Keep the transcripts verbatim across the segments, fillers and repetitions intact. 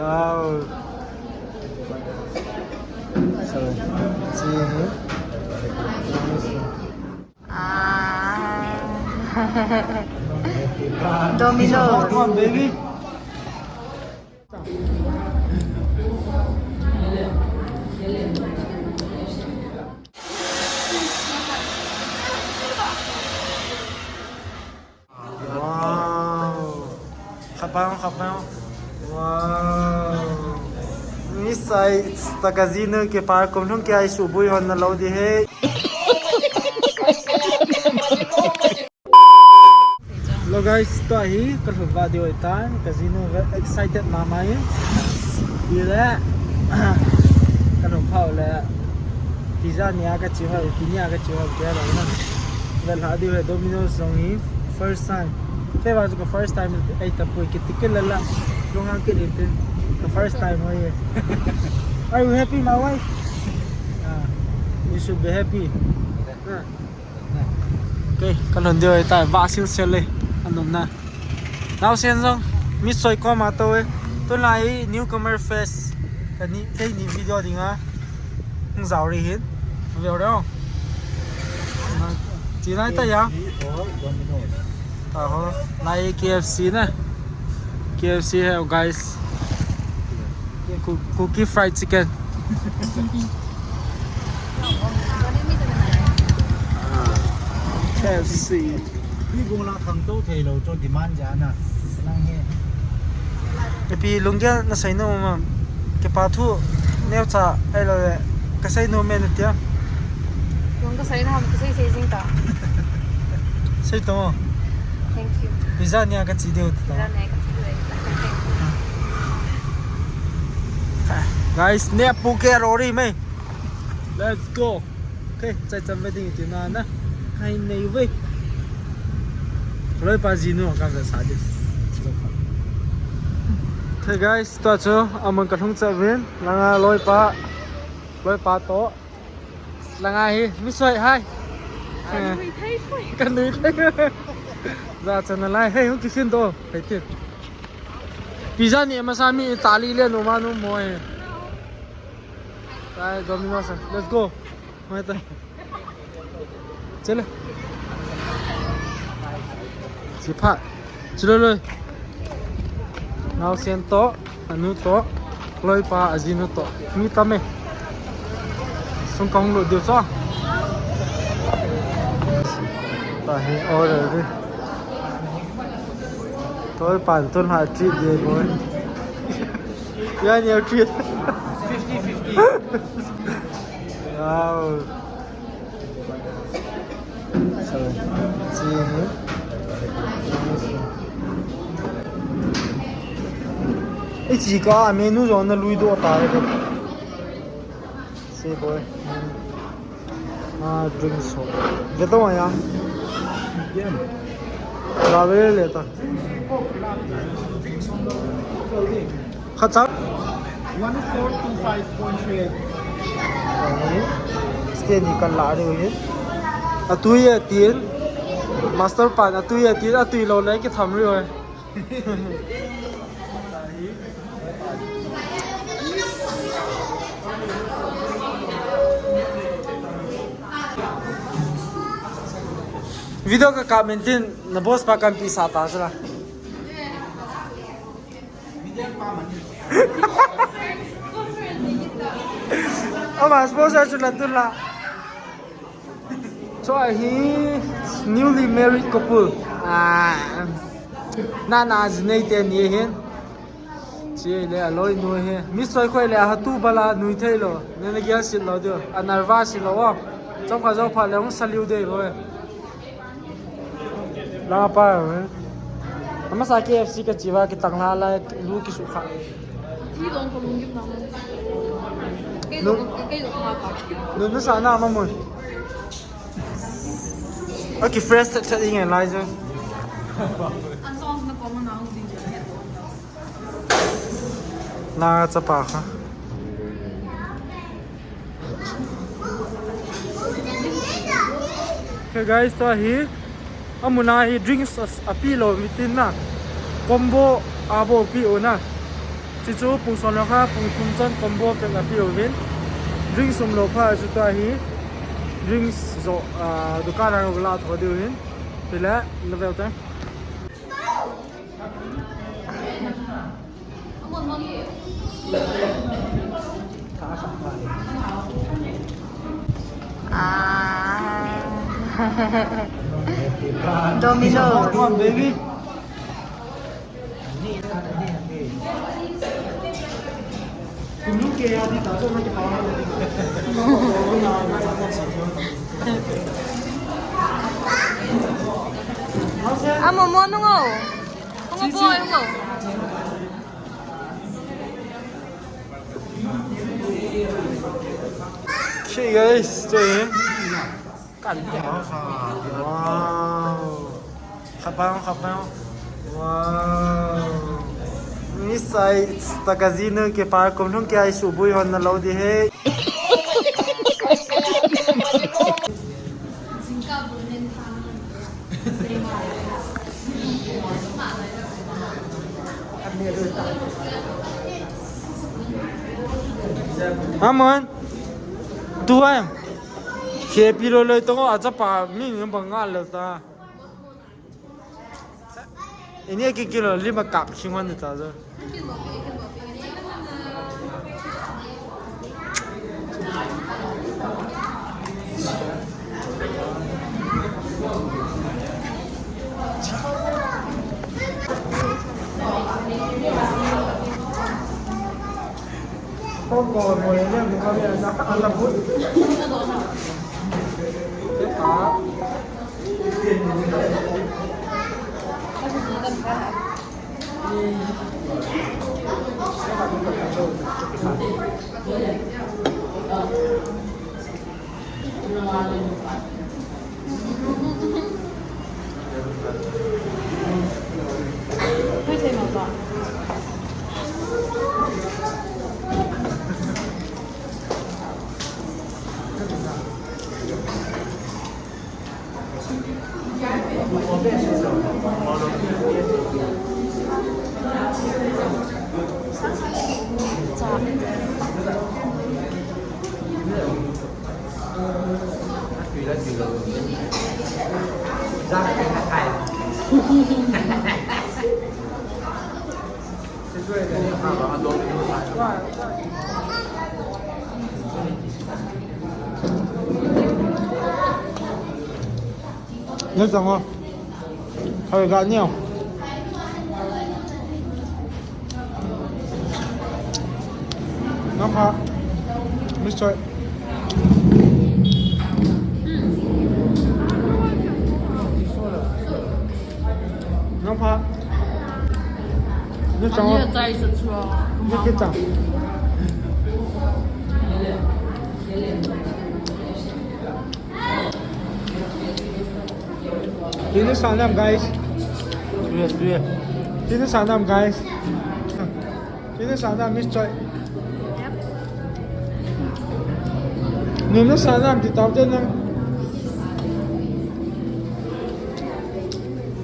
Wow. Sorry. See here. Ah. Domino's. Hot one, baby. Wow. Khat pa jong, khat pa jong. Wow. Miss Sai, ta casino kipa kum lhung kia i subui hon na lou ding ahi. Hello guys, tua hi ka lhut vah diu ahitan, casino ve excited mama in. Hile, ka lhut phah le, pizza nia ka chi ho, pi nia ka chi ho, kei lou na. Ve lha diu ahi Domino's jong hi, first time. Kei vang chu ka first time ahi tapoi, kiti kei le la, lunghang kit inte. Ka first time ahi. Are you happy, my wife? Ah, you should be happy. Ah. Okay, ka lhun diu ahitai, vah silsel le, anun na. Naosen jong, Miss Soi koma tou e. Tulai newcomer fest, kani, keini video dinga. Hung jao ri hin. Ve ro. Chi nai ta ya. Taho, lai K F C na. K F C hai, guys. Ku-, Kuki fried chicken. K F C. Tui bung la khangtou thei lou chu demand ja na. Nang hi. Ipi lunggel na sei nom em? Kipa thu neocha ahilou le ka sei nom e na tia. Lung ka sei na ham, ka sei sei jing ta. Sei to. Thank you. Pizza nia ka chi diu ta. Pizza nia ka chi diu. Guys, ne pu ke ro ri mai. Let's go. Okay, chai cham ve ding ti na na. Kai nei ve. Loipa jinu ka ve sa di. Okay guys, tua chu amun ka lhung cha vin. Langa loipa. Loipa to. Langa hi, Miss Soi hai. Ka nui thei. Ka nui thei. Ja chan na lai, hei, hung kikhin to. Hei tin. Pizza ni masa mi tali le no ma no mo he. Tai Domino's. Let's go. Mai ta. Chale. Chi pha. Chi loi loi. Naosen to, anu to, loipa, ajinu to. Mi tam e. Sung kahung lut diu cho. Ta hi order di. Toi pan tun ha treat di boy. Ya ni treat. Fifty fifty. Wow. Sorry. Chi hi. Ichi ka menu jong na lui doh ta re. Si boy. Ah, drinks ho. Ve to ya. Medium. La ve le ta. Khat chang. One four two five point three eight. Stay ni kan la diu hi. Atui atin. Master pan atui atin, atui lou le kitham diu hi. Video ka comment in na boss pa kan pi sa ta sala. Ama sponsor chu la tu la. Chua hi newly married couple. Ah, na na ji nei te ni hin. Chi le aloi nu hi. Miss Soi khoi le ha tu bala nui thei lou. Ne na gel sit lou diu. A nervous sit lou. Chom kha jo pha le hung saliu dei lou. La pa, eh. Amasa K F C ka chi va kitang la la lu kisu kha. Thi dong ko lung yum na. Kei dong, kei dong ha pa. Lu nu sa na ma mun. Okay, fresh that that in Elijah. An song na ko ma na hung ding. La chapa kha. Okay guys, tua hi amuna hi drinks a, api lou mi tin na. Combo a bo pi u na. Chuchu pung som le khat, pung thum chan combo pack a pe uvin. Drinks umlou phat chu tua hi. Drinks joh, ah, dukan a la tho diu hin. Pile, na veu te. Ah. Domino's. Come on, baby. Amo mo nungo. Nungo boy nungo. Okay, guys, ito eh. Wow. Khat pa, khat pa. Wow. Nisai, ta kajinu kipah, kum lhung kei a subui hon na lou ding ahi. Come on. Two a. Khepi lou lou tong a chapa mi ni bang ngal lou ta. Ini ki kilo lima kap sing wan ta jo. Nang chang o. Hoi ga niu. Nang pha. Mister. Nang pha. Nang chang o. Nang chang. Tini sanam, guys. Tuye, tuye. Tini sanam, guys. Tini sanam, Miss Choi. Nini sanam, ti tau te nang.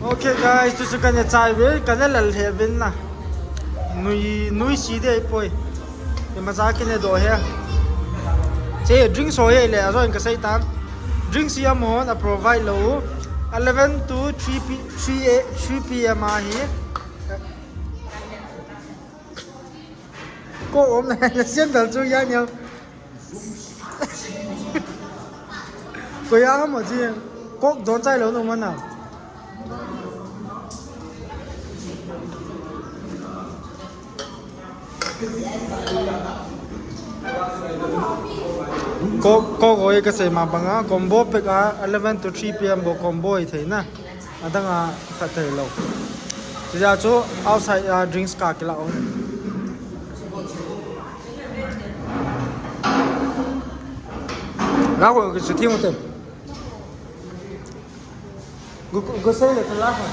Okay, guys, tu su kan ya chai ve, kan ya lal he vin na. Nui, nui si de poi. Imacha kine doh e. Che drinks ho e le, ajo in kasei tan. Drinks hi amahon a provide lou. Eleven to three P, three A, three P M ahi. Ko om na, na sian dal chu ya niam. Ko ya mo ji. Kok don chai lou no mana. Ko, ko goi kasei ma banga, combo pack a eleven to three P M bou combo hi thei na. Adang a khat thei lou. Tija chu outside a drinks ka kila o. La ko ki shooting te. Gu, gu sei le tala ha.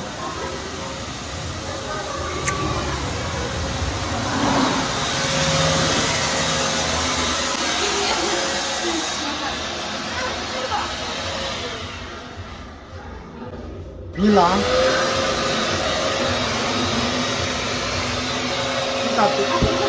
Ni la. Kita tu.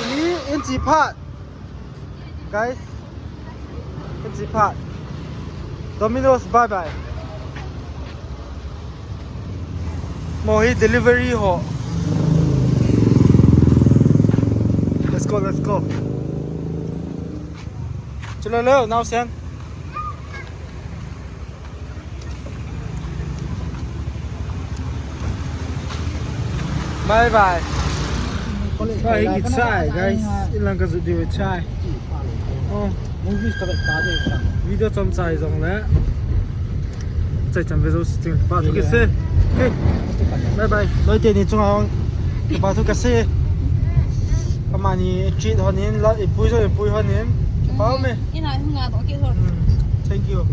Ni in chi phat. Guys, in chi phat. Domino's, bye bye. Mo hi delivery ho. Let's go, let's go. Chalo leo, naosen. Bye bye. Chai hi kichai, guys. Ilang ka jut diu chai. Oh. Movies ka vet pa de. Video chom chai jong le. Chai cham ve jo sitting pa tu kise. Okay. Bye bye. Loi teni chunga hung. Pa tu kise. Kamani treat honin la ipui jo ipui honin. Pa me. Ina hunga do ke hor. Hmm. Thank you.